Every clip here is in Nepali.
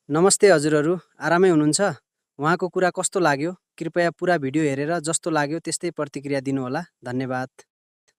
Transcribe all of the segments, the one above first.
नमस्ते हजुरहरू, आरामै हुनुहुन्छ? उहाँको कुरा कस्तो लाग्यो? कृपया पुरा भिडियो हेरेर जस्तो लाग्यो त्यस्तै प्रतिक्रिया दिनुहोला। धन्यवाद।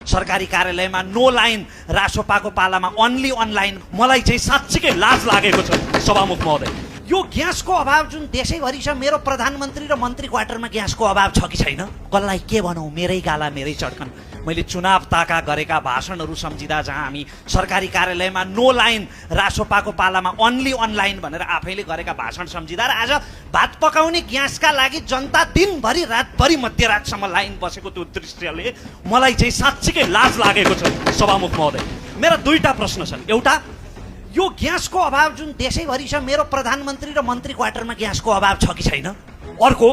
सरकारी कार्यालयमा नो लाइन, रासोपाको पालामा अन्ली अनलाइन। मलाई चाहिँ साँच्चीकै लाज लागेको छ सभामुख महोदय। यो ग्यासको अभाव जुन देशैभरि छ, मेरो प्रधानमन्त्री र मन्त्री क्वार्टरमा ग्यासको अभाव छ कि छैन? कसलाई के भनौँ, मेरै गाला मेरै चड्कन। मैले चुनाव ताका गरेका भाषणहरू सम्झिँदा जहाँ हामी सरकारी कार्यालयमा नो लाइन, रासोपाको पालामा अन्ली अनलाइन भनेर आफैले गरेका भाषण सम्झिँदा र आज भात पकाउने ग्यासका लागि जनता दिनभरि रातभरि मध्यरातसम्म लाइन बसेको त्यो दृश्यले मलाई चाहिँ साँच्चीकै लाज लागेको छ सभामुख महोदय। मेरा दुईटा प्रश्न छन्। एउटा, यो ग्यासको अभाव जुन देशैभरि छ, मेरो प्रधानमन्त्री र मन्त्री क्वार्टरमा ग्यासको अभाव छ कि छैन? अर्को,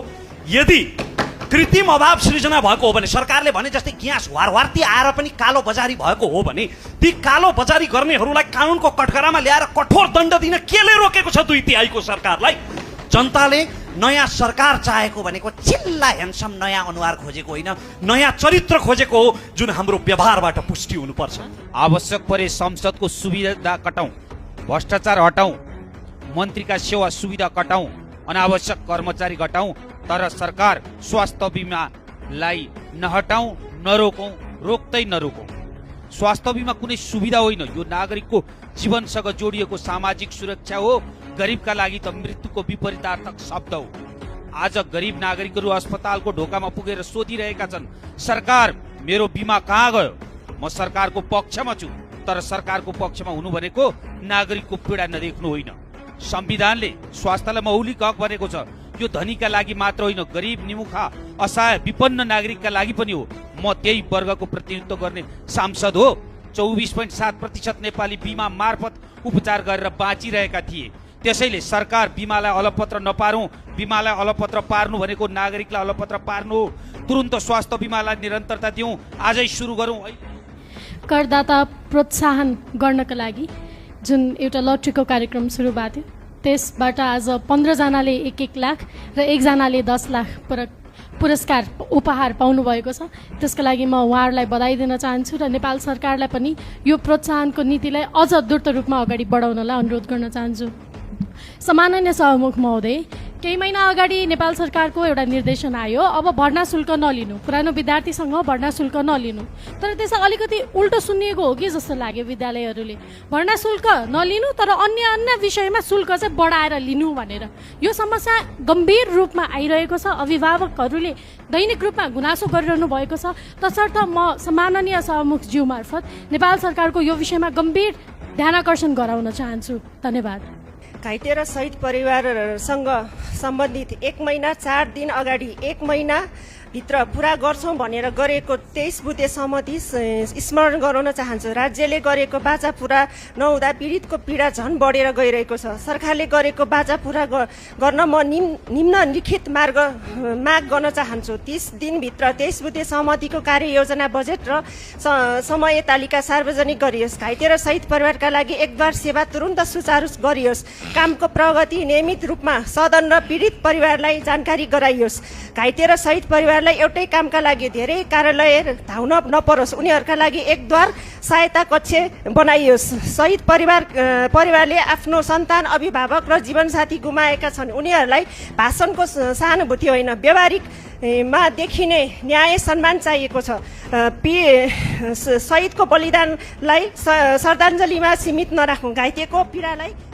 यदि कृत्रिम अभाव सृजना भएको हो भने, सरकारले भने जस्तै ग्यास वारवार्ती आएर पनि कालो बजारी भएको हो भने, ती कालो बजारी गर्नेहरूलाई कानुनको कठघरामा ल्याएर कठोर दण्ड दिन केले रोकेको छ 2/3 सरकारलाई? जनताले नयाँ सरकार चाहेको भनेको चिल्ला ह्यान्डसम नयाँ अनुहार खोजेको होइन, नयाँ चरित्र खोजेको हो जुन हाम्रो व्यवहारबाट पुष्टि हुनुपर्छ। आवश्यक परे संसदको सुविधा कटाउँ, भ्रष्टाचार हटाउँ, मन्त्रीका सेवा सुविधा कटाउँ, अनावश्यक कर्मचारी घटाउँ, तर सरकार स्वास्थ्य बिमालाई नहटाउँ, नरोकौँ, रोक्दै नरोकौँ। स्वास्थ्य बिमा कुनै सुविधा होइन, यो नागरिकको जीवनसँग जोडिएको सामाजिक सुरक्षा हो। गरिबका लागि त मृत्युको विपरीतार्थक शब्द हो। आज गरिब नागरिकहरू अस्पतालको ढोकामा पुगेर सोधिरहेका छन्, सरकार मेरो बिमा कहाँ गयो? म सरकारको पक्षमा छु, तर सरकारको पक्षमा हुनु भनेको नागरिकको पीडा नदेख्नु होइन। संविधानले स्वास्थ्यलाई मौलिक हक भनेको छ। यो धनीका लागि मात्र होइन, गरिब, निमुखा, असहाय, विपन्न नागरिकका लागि पनि हो। म त्यही वर्गको प्रतिनिधित्व गर्ने सांसद हो। 24.7% नेपाली बिमा मार्फत उपचार गरेर बाँचिरहेका थिए। त्यसैले सरकार बिमालाई अलपत्र नपारौँ, बिमालाई अलपत्र पार्नु भनेको नागरिकलाई अलपत्र पार्नु हो। तुरुन्त स्वास्थ्य बिमालाई निरन्तरता दिउँ, आजै सुरु गरौँ। करदाता प्रोत्साहन गर्नका लागि जुन एउटा लटरीको कार्यक्रम सुरु भएको थियो, त्यसबाट आज 15 जनाले 1-1 लाख र 1 जनाले 10 लाख पुरस्कार उपहार पाउनुभएको छ। त्यसको लागि म उहाँहरूलाई बधाई दिन चाहन्छु र नेपाल सरकारलाई पनि यो प्रोत्साहनको नीतिलाई अझ द्रुत रूपमा अगाडि बढाउनलाई अनुरोध गर्न चाहन्छु। सम्माननीय सभामुख महोदय, केही महिना अगाडि नेपाल सरकारको एउटा निर्देशन आयो, अब भर्ना शुल्क नलिनु, पुरानो विद्यार्थीसँग भर्ना शुल्क नलिनु। तर त्यसलाई अलिकति उल्टो सुनिएको हो कि जस्तो लाग्यो विद्यालयहरूले। भर्ना शुल्क नलिनु तर अन्य विषयमा शुल्क चाहिँ बढाएर लिनु भनेर यो समस्या गम्भीर रूपमा आइरहेको छ। अभिभावकहरूले दैनिक रूपमा गुनासो गरिरहनु भएको छ। तसर्थ म सम्माननीय सभामुखज्यू मार्फत नेपाल सरकारको यो विषयमा गम्भीर ध्यानाकर्षण गराउन चाहन्छु। धन्यवाद। घाइते र शहीद परिवारसँग सम्बन्धित 1 महिना 4 दिन अगाडि 1 महिनाभित्र पुरा गर्छौँ भनेर गरेको 23 बुँदे सहमति स्मरण गराउन चाहन्छु। राज्यले गरेको बाचा पुरा नहुँदा पीडितको पीडा झन् बढेर गइरहेको छ। सरकारले गरेको बाचा पुरा गर्न म निम्नलिखित माग गर्न चाहन्छु। 30 दिनभित्र 23 बुँदे सहमतिको कार्ययोजना, बजेट र समय तालिका सार्वजनिक गरियोस्। घाइते र शहीद परिवारका लागि एकबार सेवा तुरुन्त सुचारू गरियोस्। कामको प्रगति नियमित रूपमा सदन र पीडित परिवारलाई जानकारी गराइयोस्। घाइते र शहीद परिवारलाई एउटै कामका लागि धेरै कार्यालय धाउन नपरोस्। उनीहरूका लागि एकद्वार सहायता कक्ष बनाइयोस्। शहीद परिवारले आफ्नो सन्तान, अभिभावक र जीवनसाथी गुमाएका छन्। उनीहरूलाई भाषणको सहानुभूति होइन, व्यवहारिकमा देखिने न्याय सम्मान चाहिएको छ। शहीदको बलिदानलाई श्रद्धाञ्जलीमा सीमित नराखौँ, घाइतेको पीडालाई